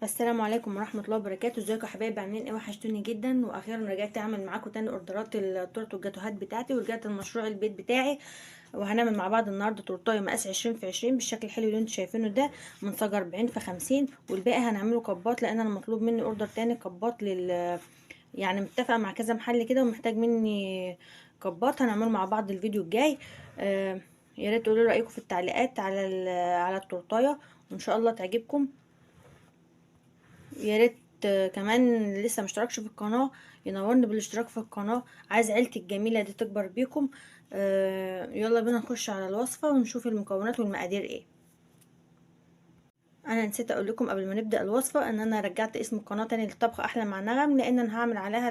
السلام عليكم ورحمة الله وبركاته. ازيكم يا حبايبي، عاملين ايه؟ وحشتوني جدا، واخيرا رجعت اعمل معاكم تاني اوردرات التورت والجاتوهات بتاعتي، ورجعت لمشروع البيت بتاعي. وهنعمل مع بعض النهارده تورتايه مقاس 20 في 20 بالشكل الحلو اللي انتم شايفينه ده، من صاج 40 في 50، والباقي هنعمله كبات لان انا مطلوب مني order تاني كبات يعني متفقه مع كذا محل كده ومحتاج مني كبات، هنعمله مع بعض الفيديو الجاي. يا ريت تقولوا رايكم في التعليقات على التورتايه، وان شاء الله تعجبكم. يا ريت كمان لسه مشتركش في القناة ينورني بالاشتراك في القناة، عايز عيلتي الجميلة دي تكبر بيكم. يلا بينا نخش على الوصفة ونشوف المكونات والمقادير ايه. انا نسيت اقول لكم قبل ما نبدا الوصفة ان انا رجعت اسم القناة تاني للطبخ احلى مع نغم، لان انا هعمل عليها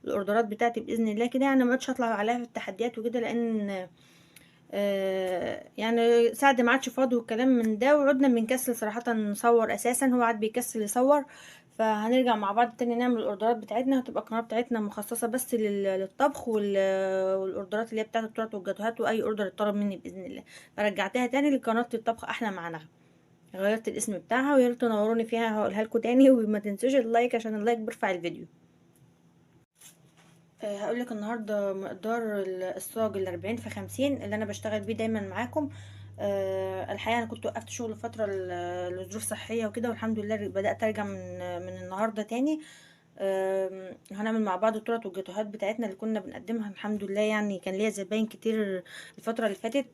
الاوردرات بتاعتي باذن الله كده، يعني ما عدتش هطلع عليها في التحديات وكده، لان يعني سعد ما عادش فاضي والكلام من ده، وعدنا بنكسل صراحة نصور اساسا، هو عاد بيكسل يصور. فهنرجع مع بعض تاني نعمل الاوردرات بتاعتنا، هتبقى القناة بتاعتنا مخصصة بس للطبخ والاوردرات اللي هي بتاعت التورت والجاتوهات واي order اتطلب مني باذن الله. فرجعتها تاني لقناه الطبخ احلى مع نغم، غيرت الاسم بتاعها، ويا ريت تنوروني فيها، هقولها لكم تاني. وما تنسوش ال like عشان ال like بيرفع الفيديو. هقول لك النهارده مقدار الصاج ال 40 في 50 اللي انا بشتغل بيه دايما معاكم. الحقيقة انا كنت وقفت شغل فترة لظروف صحية وكده، والحمد لله بدات ارجع من النهارده تاني. هنعمل مع بعض التورت والجاتوهات بتاعتنا اللي كنا بنقدمها الحمد لله، يعني كان ليا زباين كتير الفترة اللي فاتت،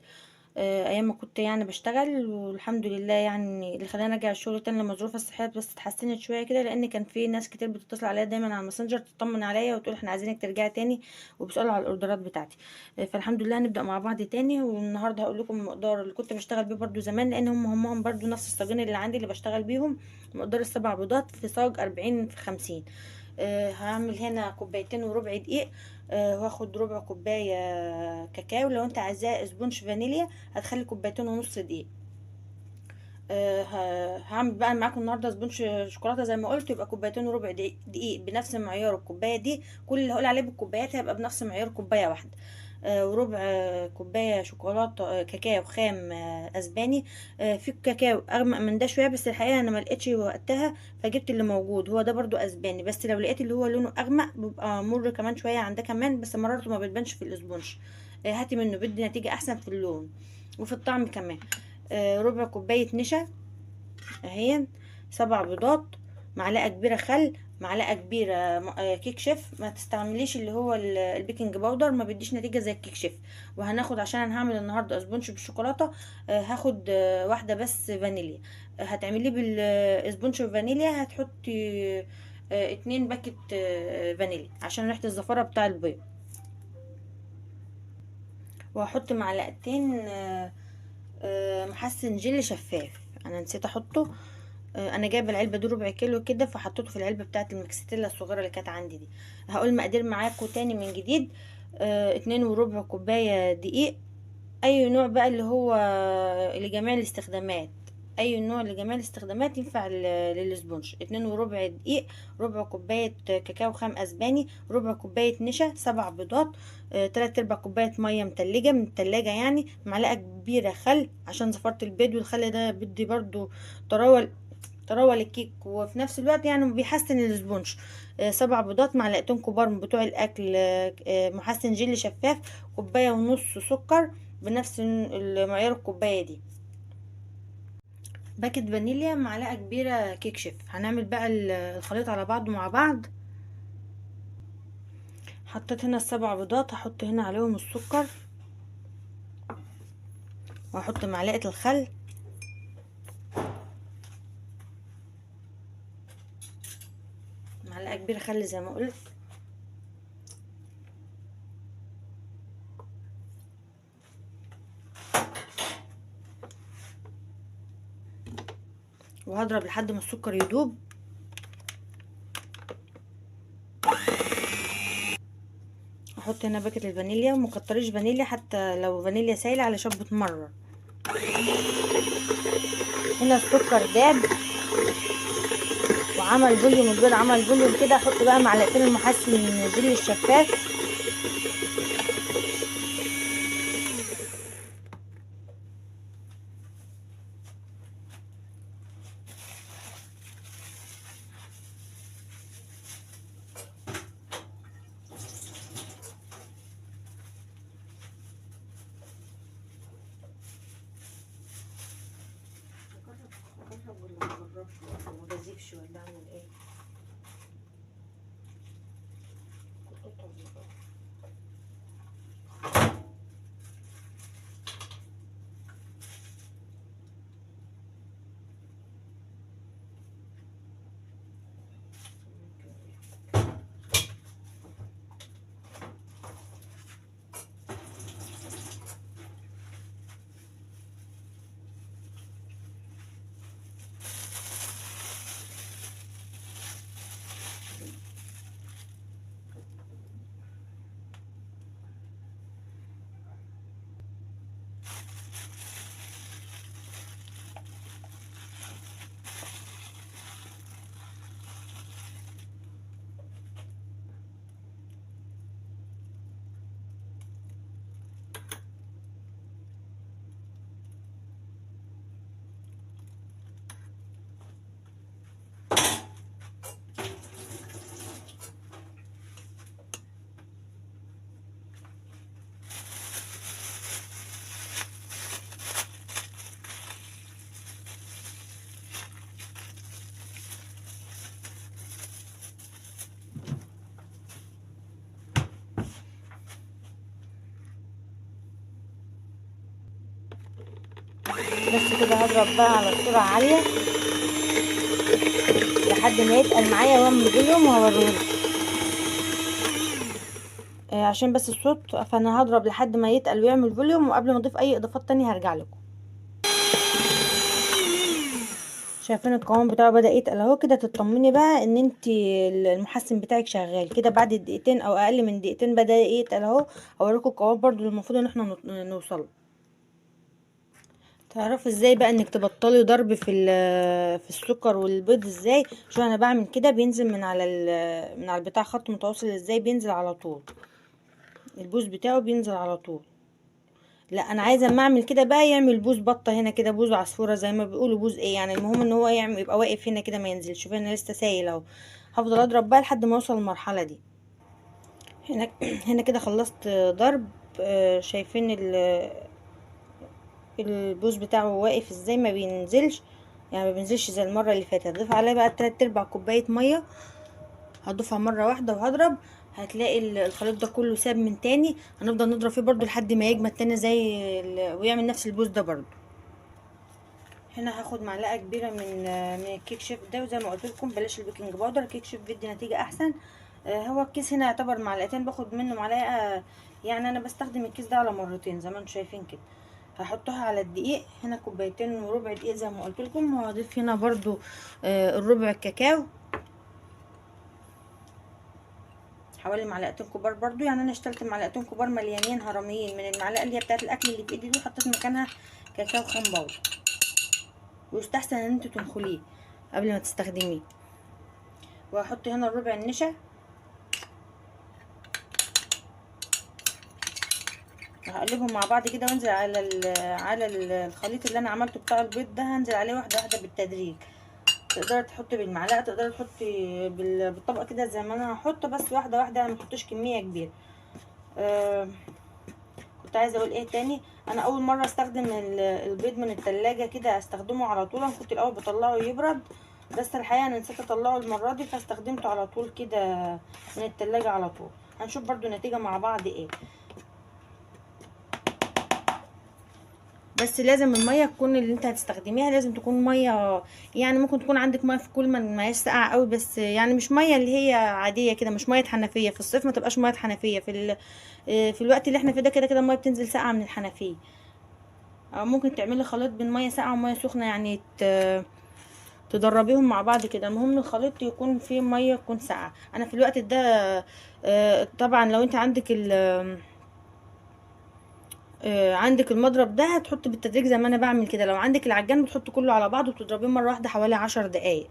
ايام ما كنت يعني بشتغل، والحمد لله يعني اللي خلاني ارجع الشغل تاني لما الظروف الصحية بس اتحسنت شوية كده، لان كان في ناس كتير بتتصل عليا دايما على الماسنجر تطمن عليا وتقول احنا عايزينك ترجعي تاني، وبيسالوا على الاوردرات بتاعتي. فالحمد لله هنبدا مع بعض تاني، والنهارده هقول لكم المقدار اللي كنت بشتغل بيه برده زمان، لان هم برده نفس الصاجين اللي عندي اللي بشتغل بيهم. مقدار السبع بيضات في صاج 40 في 50. هعمل هنا كوبايتين وربع دقيق، واخد ربع كوباية كاكاو، لو انت عايزاه sponge فانيليا هتخلي كوبايتين ونص دقيق. هعمل بقى معاكم النهارده sponge شوكولاتة زي ما قلت، يبقى كوبايتين وربع دقيق بنفس معيار الكوباية دي، كل اللي هقول عليه بالكوبايات هيبقى بنفس معيار كوباية واحدة. وربع كوباية شوكولاتة كاكاو خام اسباني. في كاكاو اغمق من ده شوية، بس الحقيقة انا ما لقيتش وقتها فجبت اللي موجود، هو ده برضو اسباني، بس لو لقيت اللي هو لونه اغمق بيبقى مر كمان شوية عن ده كمان، بس مرارته ما بتبانش في ال sponge. هاتي منه، بيدي نتيجة احسن في اللون وفي الطعم كمان. ربع كوباية نشا اهي، 7 بيضات، معلقه كبيرة خل، معلقه كبيرة كيك شيف، ما تستعمليش اللي هو ال baking powder، ما بيديش نتيجة زي الكيك شيف. وهناخد عشان انا هعمل النهارده sponge بالشوكولاته، هاخد واحدة بس فانيليا. هتعمليه بال sponge فانيليا هتحطي 2 باكت فانيليا عشان ريحه الزفاره بتاع البيض. وهحط معلقتين محسن جل شفاف، انا نسيت احطه. انا جايبه العلبة دي ربع كيلو كده، فحطيته في العلبة بتاعه المكستيلا الصغيرة اللي كانت عندي دي. هقول مقادير معاكم تاني من جديد. 2.25 كوباية دقيق، اي نوع بقى اللي هو لجميع الاستخدامات، اي نوع لجميع الاستخدامات ينفع لل sponge. 2.25 دقيق، ربع كوباية كاكاو خام اسباني، ربع كوباية نشا، 7 بيضات، 3/4 كوباية مية متلجه من التلاجة يعني، معلقه كبيرة خل عشان زفاره البيض، والخل ده بيدي برضو طراوه للكيك، وفي نفس الوقت يعني بيحسن ال sponge. 7 بيضات، معلقتين كبار من بتوع الاكل، محسن جيلي شفاف، كوباية ونص سكر بنفس المعيار الكوباية دي، باكت فانيليا، معلقه كبيرة كيك شيف. هنعمل بقى الخليط على بعضه مع بعض. حطيت هنا 7 بيضات، هحط هنا عليهم السكر، واحط معلقه الخل، معلقه كبيرة خل زي ما قلت، وهضرب لحد ما السكر يدوب. احط هنا باكت الفانيليا، ومكتريش فانيليا حتى لو فانيليا سايله علشان بتمرر. هنا السكر داب وعمل volume، البيض عمل volume كده. احط بقى معلقتين المحسن الجيلي الشفاف، وقفش ولا اعمل ايه؟ بس كده هضرب بقى على سرعة عالية لحد ما يتقل معايا واعمل volume وهوريهولكم، عشان بس الصوت. فانا هضرب لحد ما يتقل ويعمل volume، وقبل ما اضيف اي اضافات تانية هرجع لكم. شايفين القوام بتاعه بدأ يتقل اهو كده. تطمني بقى ان انت المحسن بتاعك شغال كده. بعد دقيقتين او اقل من دقيقتين بدأ يتقل اهو. هوريكم القوام برضو المفروض ان احنا نوصله. تعرفوا ازاي بقى انك تبطلي ضرب في السكر والبيض ازاي؟ شوف انا بعمل كده، بينزل من على من على البتاع خط متواصل ازاي، بينزل على طول البوز بتاعه بينزل على طول. لا انا عايزه اما اعمل كده بقى يعمل بوز بطه هنا كده، بوز عصفوره زي ما بيقولوا، بوز ايه يعني، المهم ان هو يعمل يبقى واقف هنا كده ما ينزلش. شوف انا لسه سايل اهو، هفضل اضرب بقى لحد ما اوصل للمرحلة دي. هنا كده خلصت ضرب. شايفين البوز بتاعه واقف ازاي، ما بينزلش يعني، ما بينزلش زي المرة اللي فاتت. هضيف عليه بقى 3/4 كوباية مية، هضيفها مرة واحدة وهضرب. هتلاقي الخليط ده كله ساب من تاني. هنفضل نضرب فيه برضو لحد ما يجمد تاني زي ويعمل نفس البوز ده برضو. هنا هاخد معلقه كبيرة من الكيك شيف ده، وزي ما قلت لكم بلاش ال baking powder، الكيك شيف بيدي نتيجة احسن. هو الكيس هنا يعتبر معلقتين، باخد منه معلقه يعني، انا بستخدم الكيس ده على مرتين زي ما انتم شايفين كده. هحطها على الدقيق هنا 2.25 دقيق زي ما قلت لكم، وهضيف هنا برضو الربع الكاكاو حوالي معلقتين كبار برضو. يعني انا اشتلت معلقتين كبار مليانين هرميين من المعلقة اللي هي بتاعه الاكل اللي في ايدي دي، وحطيت مكانها كاكاو خام powder. ويستحسن ان انتوا تنخليه قبل ما تستخدميه. وهحط هنا الربع النشا، هقلبهم مع بعض كده، وانزل على الخليط اللي انا عملته بتاع البيض ده، هنزل عليه واحدة واحدة بالتدريج. تقدري تحطي بالمعلقه، تقدري تحطي بالطبق كده زي ما انا هحط، بس واحدة واحدة، انا ما احطش كمية كبيرة. كنت عايزه اقول ايه تاني، انا اول مرة استخدم البيض من التلاجة كده استخدمه على طول. انا كنت الاول بطلعه يبرد، بس الحقيقة انا نسيت اطلعه المرة دي، فاستخدمته على طول كده من التلاجة على طول. هنشوف برضو النتيجة مع بعض ايه. بس لازم المية تكون اللي انت هتستخدميها لازم تكون مية، يعني ممكن تكون عندك مية في كل ما هياش ساقعه قوي، بس يعني مش مية اللي هي عادية كده، مش مية حنفية. في الصيف ما تبقاش مية حنفية، في الوقت اللي احنا فيه ده كده كده المية بتنزل ساقعه من الحنفية. او ممكن تعملي خليط بين مية ساقعه ومية سخنة، يعني تدربيهم مع بعض كده. المهم الخليط يكون فيه مية تكون ساقعه. انا في الوقت ده طبعا لو انت عندك عندك المضرب ده هتحط بالتدريج زي ما انا بعمل كده. لو عندك العجان بتحط كله على بعضه وبتضربيه مرة واحدة حوالي 10 دقايق.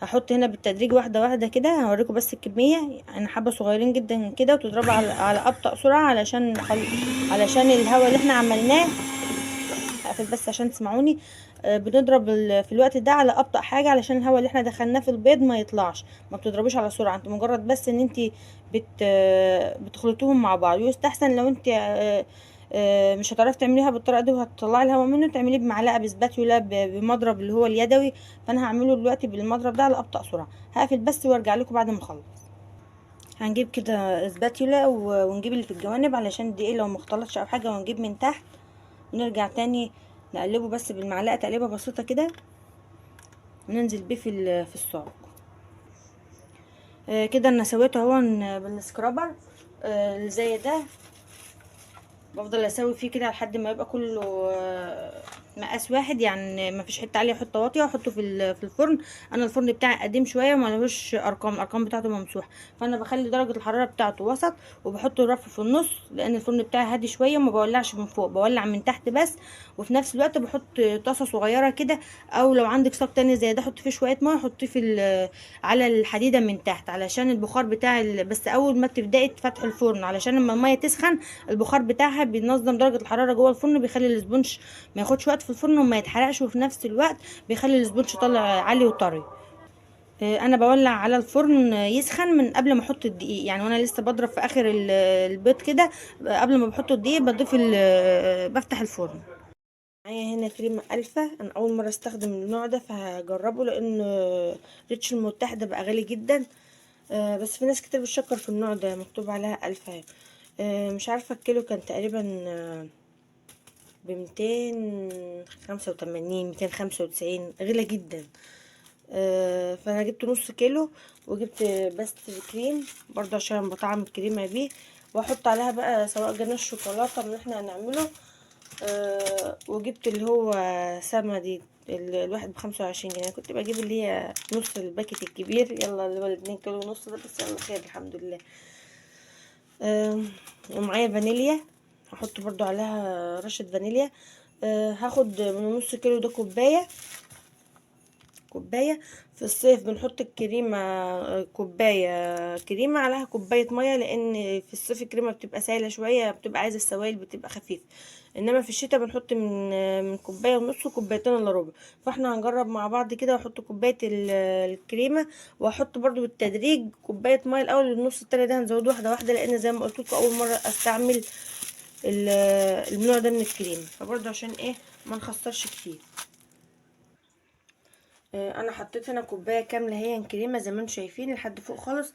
هحط هنا بالتدريج واحدة واحدة كده، هوريكم بس الكمية، انا حبه صغيرين جدا كده، وتضربها على ابطا سرعة علشان الهواء اللي احنا عملناه. هقفل بس عشان تسمعوني. بنضرب في الوقت ده على ابطا حاجة علشان الهواء اللي احنا دخلناه في البيض ما يطلعش. ما بتضربيش على سرعة، انت مجرد بس ان انت بتخلطوهم مع بعض. ويستحسن لو انت مش هتعرفي تعمليها بالطريقة دي وهتطلعي الهواء منه، تعمليه بمعلقه ب spatula بمضرب اللي هو اليدوي. فانا هعمله دلوقتي بالمضرب ده على ابطا سرعة. هقفل بس وارجع لكم بعد ما اخلص. هنجيب كده spatula ونجيب اللي في الجوانب علشان الدقيق لو ما اختلطش او حاجة، ونجيب من تحت ونرجع تاني نقلبه بس بالمعلقه تقليبه بسيطة كده، وننزل بيه في الصاج. كده انا سويته اهو بال scraper، اللي زي ده. بفضل اسوي فيه كده لحد ما يبقى كله مقاس واحد، يعني ما فيش حتة عالية وحتة واطية. واحطه في الفرن. انا الفرن بتاعي قديم شوية وما لهوش ارقام، الارقام بتاعته ممسوحة، فانا بخلي درجه الحرارة بتاعته وسط، وبحط الرف في النص لان الفرن بتاعي هادي شوية وما بولعش من فوق، بولع من تحت بس. وفي نفس الوقت بحط طاسه صغيرة كده، او لو عندك صاج تاني زي ده حط فيه شوية مية، حطيه على الحديدة من تحت علشان البخار بتاع بس اول ما تبداي تفتحي الفرن، علشان لما المية تسخن البخار بتاعها بينظم درجه الحرارة جوه الفرن، بيخلي ال sponge ما ياخدش وقت في الفرن وما يتحرقش، وفي نفس الوقت بيخلي ال sponge طالع عالي وطري. انا بولع على الفرن يسخن من قبل ما احط الدقيق، يعني وانا لسه بضرب في اخر البيض كده قبل ما بحط الدقيق بضيف بفتح الفرن. معايا هنا كريمة الفا، انا اول مرة استخدم النوع ده فهجربه لان ريتش المتحدة بقى غالي جدا، بس في ناس كتير بتشكر في النوع ده، مكتوب عليها الفا. مش عارفه الكيلو كان تقريبا ب285، 295، غلا جدا. فانا جبت نص كيلو، وجبت pastry cream برضه عشان بطعم الكريمة بيه، واحط عليها بقى سواء جناش شوكولاتة من اللي احنا هنعمله. وجبت اللي هو سما دي الواحد ب25 جنيه، كنت بجيب اللي هي نص ال packet الكبير، يلا اللي هو الاتنين كيلو ونص ده، بس يلا خير الحمد لله. ومعايا فانيليا هحط برضو عليها رشة فانيليا. هاخد من نص كيلو ده كوباية. في الصيف بنحط الكريمة، كوباية كريمة عليها كوباية مية، لأن في الصيف الكريمة بتبقى سايلة شوية، بتبقى عايزة السوائل بتبقى خفيفة، إنما في الشتاء بنحط من كوباية ونص وكوبايتين إلا ربع. فاحنا هنجرب مع بعض كده، واحط كوباية الكريمة، واحط برضو بالتدريج كوباية مية الأول، والنص التاني ده هنزوده واحدة واحدة، لأن زي ما قلت لكم أول مرة أستعمل النوع ده من الكريمة، فبرضو عشان إيه ما نخسرش كتير. انا حطيت هنا كوباية كاملة هي كريمة زي ما انتم شايفين لحد فوق خالص،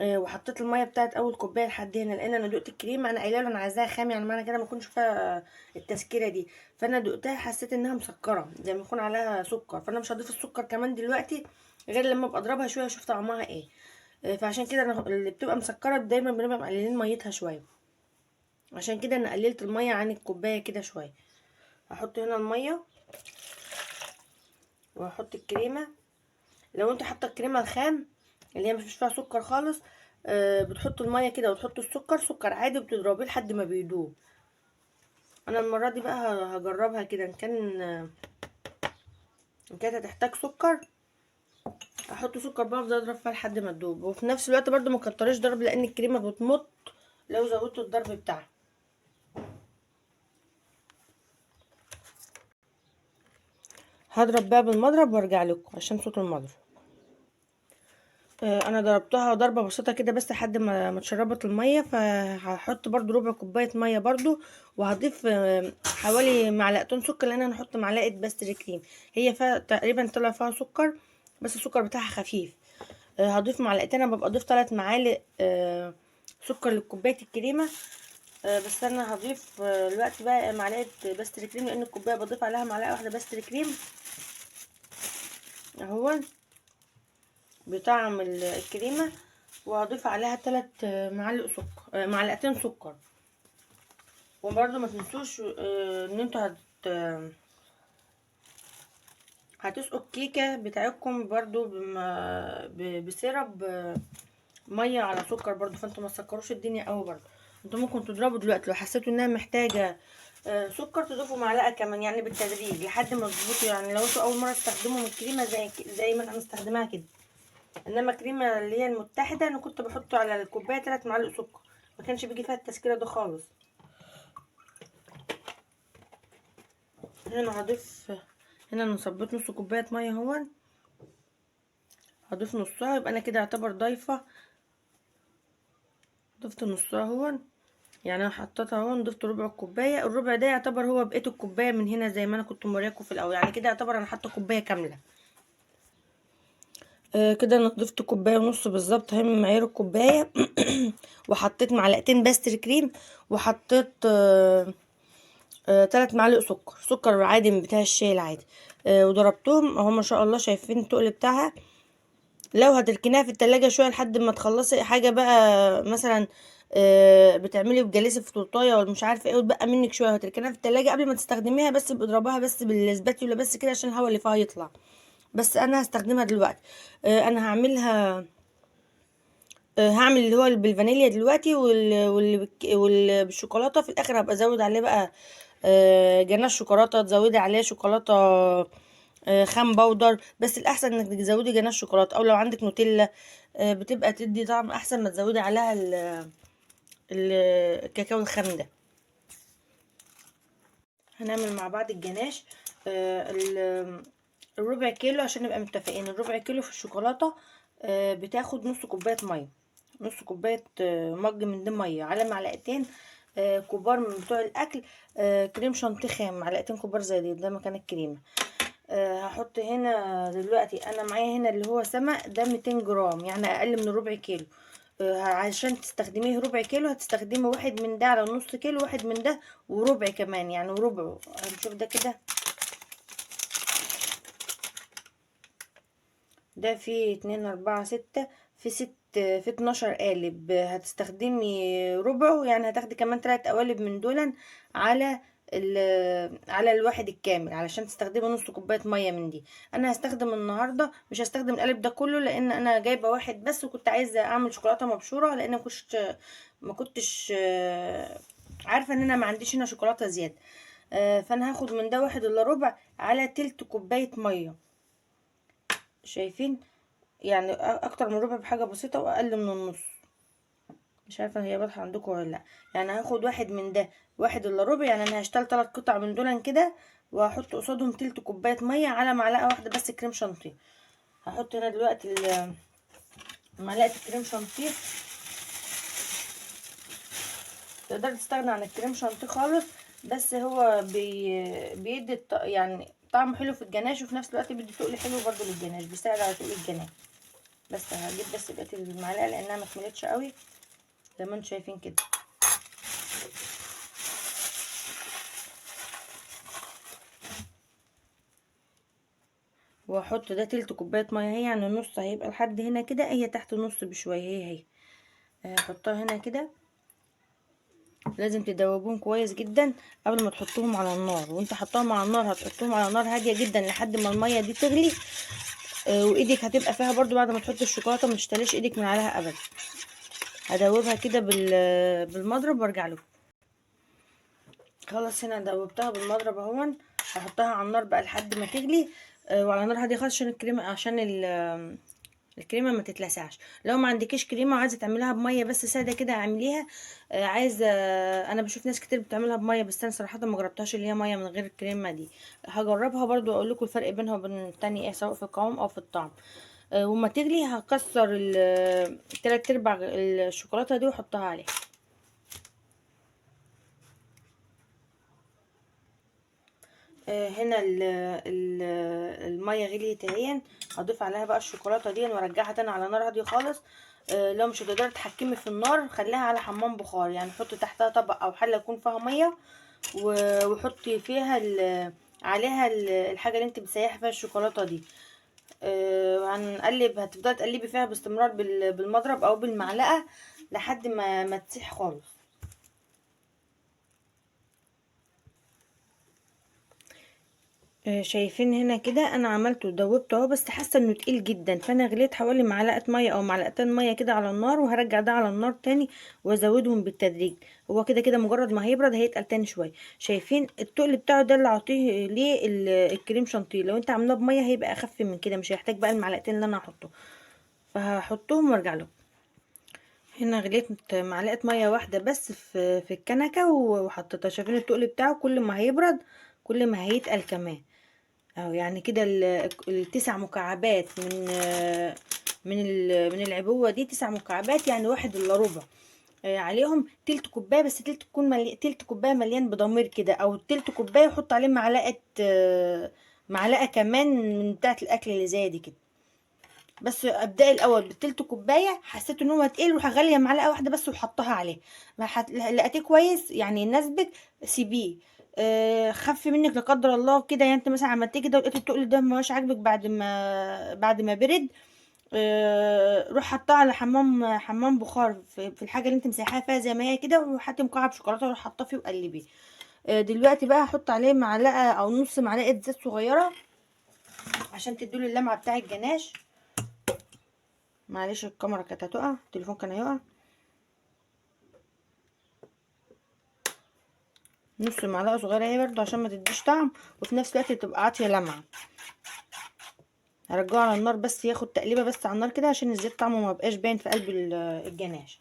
وحطيت المية بتاعت اول كوباية لحد هنا، لان انا دقت الكريمة، انا قايله له انا عايزاها خام، يعني معنى كده ما يكونش فيها التسكيره دي، فانا دقتها حسيت انها مسكره زي ما يكون عليها سكر، فانا مش هضيف السكر كمان دلوقتي غير لما ابقى اضربها شوية اشوف طعمها ايه. فعشان كده انا اللي بتبقى مسكره دايما بنبقى مقللين ميتها شوية، عشان كده انا قللت المية عن الكوباية كده شوية. هحط هنا المية وهحط الكريمة. لو انت حاطه الكريمة الخام اللي هي مش فيها سكر خالص، بتحطوا المية كده وتحطوا السكر، سكر عادي، وبتضربيه لحد ما بيدوب. انا المرة دي بقى هجربها كده، ان كانت هتحتاج سكر احط سكر بقى، افضل اضرب فيها لحد ما تدوب، وفي نفس الوقت برده ما كتريش ضرب لان الكريمة بتمط لو زودتوا الضرب بتاعها. هضرب بقى بالمضرب وارجع لكم عشان صوت المضرب. انا ضربتها ضربه بسيطة كده بس لحد ما اتشربت المية، فهحط برضو ربع كوباية مية برضو، وهضيف حوالي معلقتين سكر، لان انا هحط معلقه pastry cream، هي فيها تقريبا طلع فيها سكر بس السكر بتاعها خفيف. هضيف معلقتين، انا ببقى اضيف 3 معالق سكر لكوبايه الكريمة، بس انا هضيف دلوقتي بقى معلقه pastry cream، لان الكوباية بضيف عليها معلقه واحدة pastry cream اهو بطعم الكريمة، وهضيف عليها 3 معالق سكر، معلقتين سكر. وبرده ما تنسوش ان انتوا هتسقوا الكيكه بتاعتكم برده بسيرب مية على سكر برده، فانتوا ما تسكروش الدنيا قوي برده. انتوا ممكن تضربوا دلوقتي لو حسيتوا انها محتاجه سكر تضيفوا معلقه كمان، يعني بالتدريج لحد ما تظبطوا. يعني لو انتوا اول مرة تستخدموا الكريمة زي ما انا مستخدماها كده، انما الكريمة اللي هي المتحدة انا كنت بحط على الكوباية 3 معالق سكر، ما كانش بيجي فيها التسكيره ده خالص. هنا هضيف، هنا انا صبيت نص كوباية مية اهو، هضيف نصها، يبقى انا كده اعتبر ضايفه، ضفت نصها اهو. يعني انا حطيتها اهو، ضفت ربع الكوباية، الربع ده يعتبر هو بقية الكوباية من هنا زي ما انا كنت مورياكم في الاول، يعني كده يعتبر انا حاطه كوباية كاملة. كده انا ضفت كوباية ونص بالظبط اهي من معيار الكوباية. وحطيت معلقتين pastry cream، وحطيت 3 معالق سكر، سكر عادي من بتاع الشاي العادي، وضربتهم اهو ما شاء الله. شايفين التقل بتاعها؟ لو هتركنيها في التلاجة شوية لحد ما تخلصي حاجة بقى، مثلا بتعملي بجليسه في تورتايه ولا مش عارفه ايه وتبقى منك شوية، هتركنيها في التلاجة قبل ما تستخدميها، بس باضربها بس بال spatula بس كده عشان الهواء اللي فيها يطلع. بس انا هستخدمها دلوقتي. انا هعملها، هعمل اللي هو بالفانيليا دلوقتي واللي بالشوكولاته في الاخر هبقى ازود عليه بقى جناش شوكولاتة، تزودي عليه شوكولاتة خام powder، بس الاحسن انك تزودي جناش شوكولاتة، او لو عندك نوتيلا بتبقى تدي طعم احسن ما تزودي عليها الكاكاو الخام ده. هنعمل مع بعض الجناش. الربع كيلو عشان نبقى متفقين، الربع كيلو في الشوكولاتة بتاخد نص كوباية مية، نص كوباية مج من دي مية، على معلقتين كبار من بتوع الاكل، كريم شانتيه خام، معلقتين كبار زي دي، ده مكان الكريمة. هحط هنا دلوقتي، انا معايا هنا اللي هو سمك ده 200 جرام، يعني اقل من ربع كيلو. عشان تستخدميه ربع كيلو هتستخدمي واحد من ده على نص كيلو، واحد من ده وربع كمان، يعني وربعه. هنشوف ده كده، ده فيه 2 4 6، في 6، في 12 قالب. هتستخدمي ربعه، يعني هتاخدي كمان 3 قوالب من دولا على الواحد الكامل، علشان تستخدمي نص كوباية مية من دي. انا هستخدم النهارده، مش هستخدم القالب ده كله لان انا جايبه واحد بس، وكنت عايزه اعمل شوكولاتة مبشوره، لان ما كنتش عارفه ان انا ما عنديش هنا شوكولاتة زيادة. فانا هاخد من ده واحد الا ربع على تلت كوباية مية. شايفين؟ يعني اكتر من ربع بحاجة بسيطة واقل من النص. مش عارفه هي واضحة عندكم ولا لا. يعني هاخد واحد من ده، واحد الا ربع، يعني انا هشتغل 3 قطع من دول كده، وهحط قصادهم تلت كوباية مية على معلقه واحدة بس كريم شانتيه. هحط هنا دلوقتي معلقه الكريم شانتيه. تقدر تستغنى عن الكريم شانتيه خالص، بس هو بيدي طعم حلو في الجناش، وفي نفس الوقت بيدي تقل حلو برضو للجناش، بيساعد على تقل الجناش. بس هجيب بس بقية المعلقة لانها ما اتملتش قوي زي ما انتم شايفين كده. واحط ده تلت كوباية مية اهي، يعني النص هيبقى لحد هنا كده، هي تحت النص بشوية، هي هي. هحطها هنا كده. لازم تدوبوهم كويس جدا قبل ما تحطوهم على النار، وانت حطاهم على النار هتحطوهم على نار هادية جدا لحد ما المية دي تغلي، وايدك هتبقى فيها برضو بعد ما تحط الشوكولاتة، ما تشتليش ايدك من عليها ابدا. هدوبها كده بالمضرب وارجع لكم. خلاص هنا دوبتها بالمضرب اهون، هحطها على النار بقى لحد ما تغلي، وعلى نار هادية خالص عشان الكريمة، عشان الكريمة ما تتلسعش. لو ما عندكيش كريمة وعايزه تعمليها بميه بس ساده كده اعمليها. عايزه، انا بشوف ناس كتير بتعملها بميه، بس انا صراحة ما جربتهاش اللي هي مية من غير الكريمة دي. هجربها برضو واقول لكم الفرق بينها وبين التانية ايه، سواء في القوام او في الطعم. وما تغلي هكسر 3/4 الشوكولاتة دي واحطها عليها. هنا المية غليت اهي، هضيف عليها بقى الشوكولاتة دي وارجعها تاني على نار هادية خالص. لو مش هتقدري تتحكمي في النار خليها على حمام بخار، يعني حطي تحتها طبق او حله يكون فيها مية، وحطي فيها عليها الحاجة اللي انت بتسيحي فيها الشوكولاتة دي. هنقلب، هتفضلي تقلبي فيها باستمرار بالمضرب او بالمعلقه لحد ما تسيح خالص. شايفين هنا كده انا عملته دوبته اهو، بس حاسه انه تقيل جدا، فانا غليت حوالي معلقه مية او معلقتين مية كده على النار، وهرجع ده على النار تاني وازودهم بالتدريج. هو كده كده مجرد ما هيبرد هيتقل تاني شوية. شايفين التقل بتاعه ده اللي عطية ليه الكريم شانتيه. لو انت عاملاه بميه هيبقى اخف من كده، مش هيحتاج بقى المعلقتين اللي انا هحطهم، فهحطهم وارجع لكم. هنا غليت معلقه مية واحدة بس في الكنكه وحطيتها. شايفين التقل بتاعه كل ما هيبرد كل ما هيتقل كمان اهو. يعني كده التسع مكعبات من العبوه دي، 9 مكعبات يعني واحد الا ربع. عليهم تلت كوباية، بس تلت تكون تلت كوباية مليان بضمير كده، او تلت كوباية وحط عليه معلقه، معلقه كمان من بتاعه الاكل اللي زي دي كده. بس ابدأي الاول بالتلت كوباية، حسيت ان هو تقيل روح غالية معلقه واحدة بس وحطها عليه. ما لقيتيه كويس يعني ناسبك سيبيه. خف منك لا قدر الله كده، يعني انت مثلا عملتيه كده ولقيت التقل ده ما هوش عاجبك بعد ما برد، روح حطها على حمام بخار في الحاجة اللي انت مسيحاها فيها زي ما هي كده، وحطي مكعب شوكولاتة وروح حطاه فيه وقلبيه. دلوقتي بقى هحط عليه معلقه او نص معلقه زيت صغيرة عشان تديله اللمعة بتاع الجناش. معلش الكاميرا كانت هتقع، التليفون كان هيقع. نص معلقه صغيرة اهي برضو عشان ما تديش طعم، وفي نفس الوقت تبقى عاطيه لمعة. هرجعه على النار بس ياخد تقليبه بس على النار كده عشان الزيت طعمه ما بقاش باين في قلب الجناش.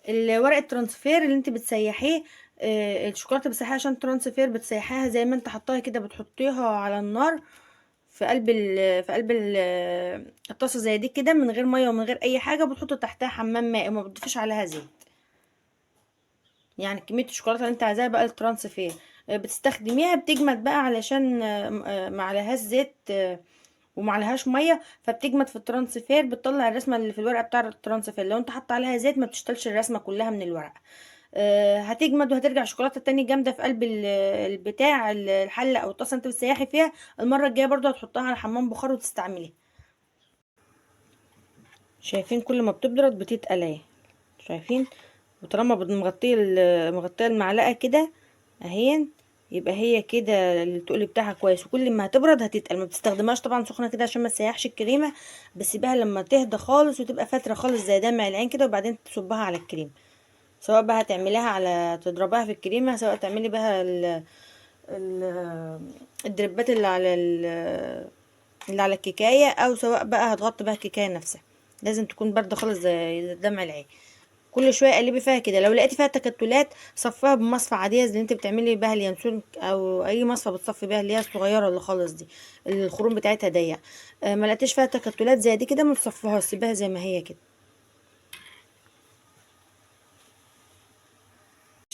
الورق ال transfer اللي انت بتسيحيه، الشوكولاتة بتسيحيها عشان transfer، بتسيحيها زي ما انت حطاها كده، بتحطيها على النار في قلب الطاسه زي دي كده من غير مية ومن غير اي حاجة، بتحط تحتها حمام مائي وما بتضيفيش عليها زيت. يعني كمية الشوكولاتة اللي انت عايزاها بقى ال transfer، بتستخدميها بتجمد بقى علشان، ما عليهاش زيت، وما عليهاش مية، فبتجمد في ال transfer، بتطلع الرسمة اللي في الورقة بتاع ال transfer. لو انت حاطه عليها زيت ما بتشتلش الرسمة كلها من الورقة. هتجمد وهترجع شوكولاتة تاني جامدة في قلب البتاع، الحلة او الطاسه انت بتسيحي فيها. المرة الجاية برضو هتحطها على حمام بخار وتستعمليها. شايفين كل ما بتبرد بتتقل اهي، شايفين؟ وطالما مغطيه المعلقة كده اهي، يبقى هي كده التقل بتاعها كويس، وكل ما هتبرد هتتقل. ما بتستخدمهاش طبعا سخنة كده عشان ما تسيحش الكريمة، بس سيبها لما تهدى خالص وتبقى فترة خالص زي دمع العين كده، وبعدين تصبها على الكريمة. سواء بقى هتعمليها على تضربها في الكريمة، سواء تعملي بها الدربات اللي على الكيكايه، او سواء بقى هتغطي بها الكيكايه نفسها. لازم تكون باردة خالص زي دمع العين. كل شوية قلبي فيها كده، لو لقيتي فيها تكتلات صفيها بمصفى عادية زي اللي انت بتعملي بها اليانسون، او اي مصفى بتصفي بيها اللي هي الصغيرة اللي خالص دي الخروم بتاعتها ضيقه. ما لقيتيش فيها تكتلات زي دي كده ما تصفيهاش، سيبها زي ما هي كده.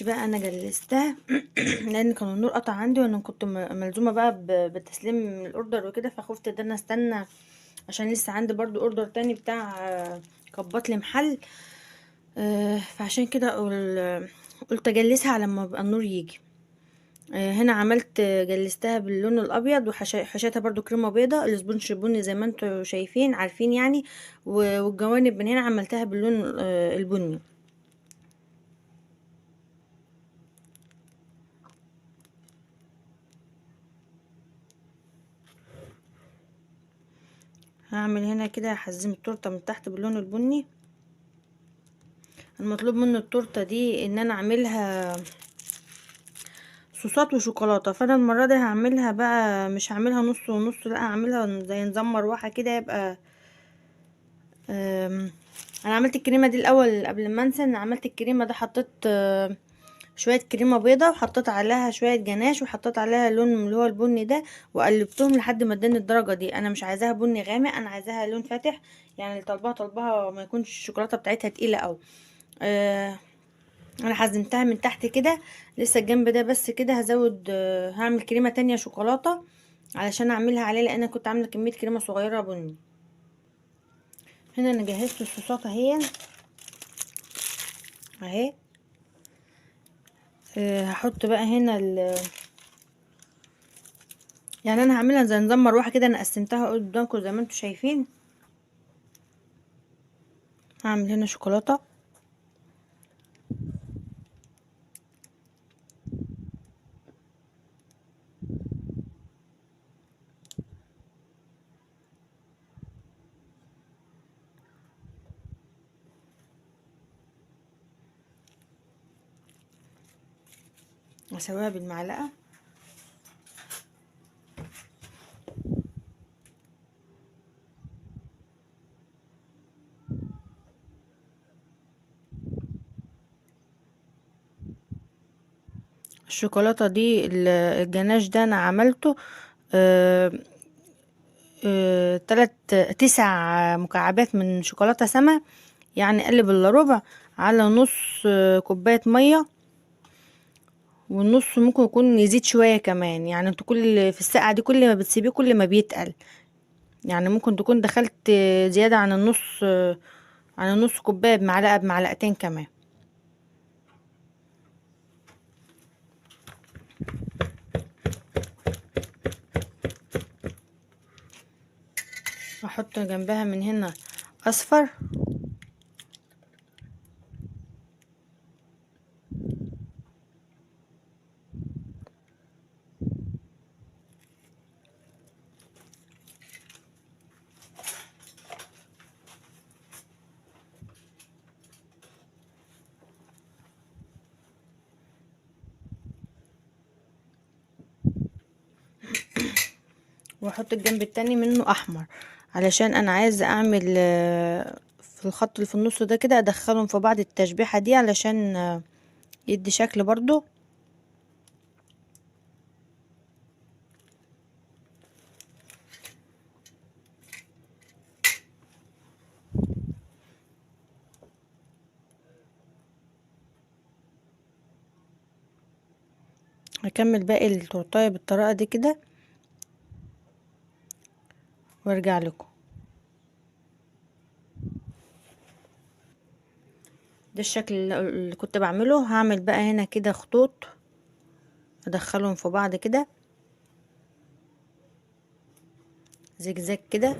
بقى انا جلستها لان كان النور قطع عندي، وانا كنت ملزومه بقى بتسليم ال order وكده، فخفت ان انا استنى عشان لسه عندي برضو order تاني بتاع كبات لمحل، فعشان كده قلت اجلسها على ما بقى النور يجي. هنا جلستها باللون الابيض وحشيتها برضو كريمة بيضة، ال sponge بني زي ما انتوا شايفين عارفين يعني، والجوانب من هنا عملتها باللون البني. هعمل هنا كده هحزم التورتة من تحت باللون البني. المطلوب منه التورتة دي ان انا اعملها صوصات وشوكولاته، فانا المرة دي هعملها بقى مش هعملها نص ونص، لا هعملها زي نظام مروحة كده. يبقى انا عملت الكريمة دي الاول قبل ما انسى. انا عملت الكريمة ده حطيت شوية كريمة بيضة، وحطيت عليها شوية جناش، وحطيت عليها لون اللي هو البني ده، وقلبتهم لحد ما اداني الدرجة دي. انا مش عايزاها بني غامق، انا عايزاها لون فاتح، يعني اللي طالباها طالباها ما يكونش الشوكولاتة بتاعتها تقيلة قوي. انا حزمتها من تحت كده، لسه الجنب ده بس كده هزود، هعمل كريمة تانية شوكولاتة علشان اعملها عليه، لان انا كنت عامله كمية كريمة صغيرة بني. هنا انا جهزت الصوصات اهي اهي. هحط بقى هنا يعني انا هعملها زي نظام مروحة كده، انا قسمتها قدامكم زي ما انتم شايفين. هعمل هنا شوكولاتة، اسويها بالمعلقه. الشوكولاتة دي الجناش ده انا عملته، 9 مكعبات من شوكولاتة سما، يعني قلب الا ربع على نص كوباية مية، والنص ممكن يكون يزيد شوية كمان. يعني انتوا كل في السقعه دي كل ما بتسيبيه كل ما بيتقل، يعني ممكن تكون دخلت زيادة عن النص، عن النص كوباية بمعلقه بمعلقتين كمان. احط جنبها من هنا اصفر، واحط الجنب التاني منه احمر، علشان انا عايزه اعمل في الخط اللي في النص ده كده ادخلهم في بعض التشبيحه دي علشان يدي شكل برضو. هكمل باقي التورتايه بالطريقة دي كده وارجع لكم. ده الشكل اللي كنت بعمله. هعمل بقى هنا كده خطوط ادخلهم في بعض كده زجزاج كده،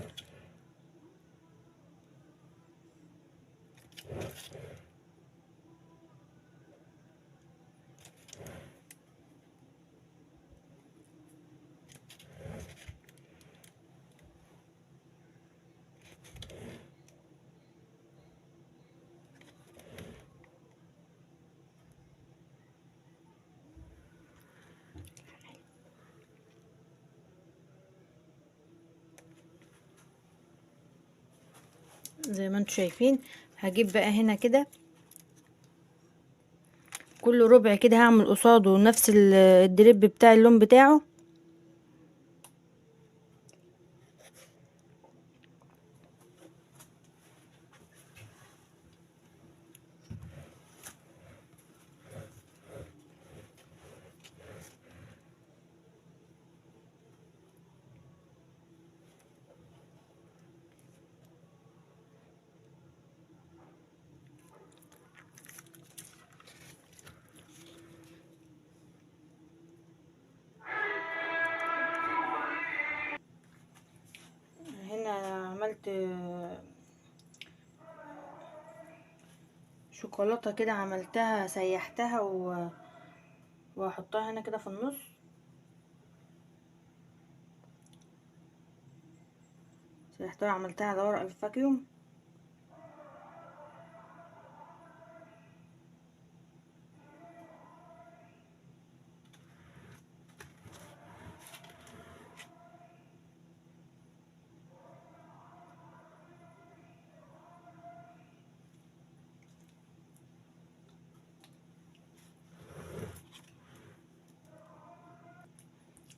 زي ما انتم شايفين. هجيب بقى هنا كده كل ربع كده هعمل قصاده نفس الدريب بتاع اللون بتاعه. عملت شوكولاتة كده، عملتها سيحتها واحطها هنا كده في النص. سيحتها وعملتها على ورق الفاكيوم.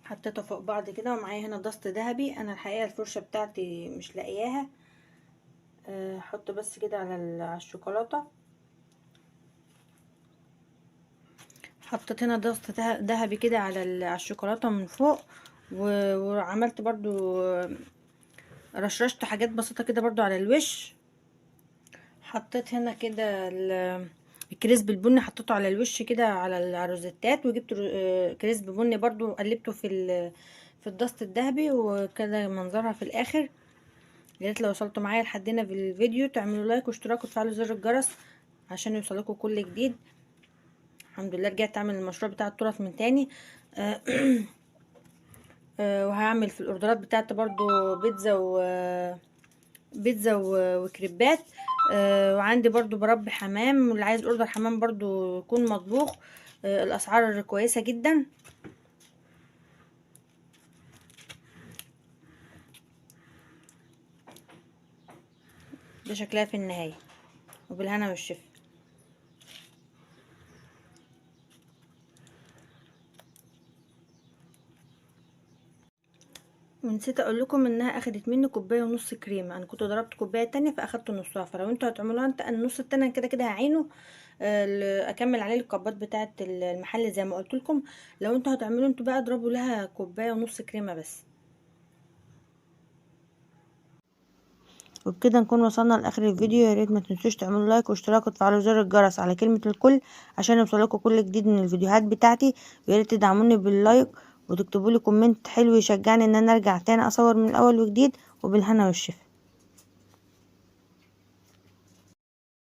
حطيته فوق بعض كده، ومعايا هنا dust ذهبي. انا الحقيقة الفرشة بتاعتي مش لاقياها، احط بس كده على الشوكولاتة. حطيت هنا dust ذهبي كده على الشوكولاتة من فوق، وعملت برضو رشرشت حاجات بسيطة كده برضو على الوش. حطيت هنا كده الكريسب البني، حطيته على الوش كده على الروزيتات، وجبت كريسب بني برضو قلبته في ال dust الذهبي، وكده منظرها في الاخر. يا ريت لو وصلتوا معايا لحد هنا في الفيديو تعملوا like واشتراك وتفعلوا زر الجرس عشان يوصلكوا كل جديد. الحمد لله رجعت اعمل المشروع بتاع التورت من تاني. وهعمل في الاوردرات بتاعتي برضو بيتزا وكريبات. وعندي برضو بربي حمام، واللي عايز order حمام برضو يكون مطبوخ. الاسعار كويسة جدا. ده شكلها في النهاية، وبالهنا والشفا. ونسيت اقول لكم انها اخدت مني كوباية ونص كريمة، انا كنت ضربت كوباية تانية فاخدت نصها، فلو انتوا هتعملوها انت النص التاني كده كده هعينه اكمل عليه الكبات بتاعه المحل زي ما قلت لكم. لو انتوا هتعملوا انتوا بقى اضربوا لها كوباية ونص كريمة بس. وبكده نكون وصلنا لاخر الفيديو. يا ريت ما تنسوش تعملوا لايك واشتراك وتفعلوا زر الجرس على كلمة الكل عشان يوصلكم كل جديد من الفيديوهات بتاعتي. ويا ريت تدعموني بال like وتكتبوا لي comment حلو يشجعني ان انا ارجع تاني اصور من الاول وجديد. وبالهنا والشفا.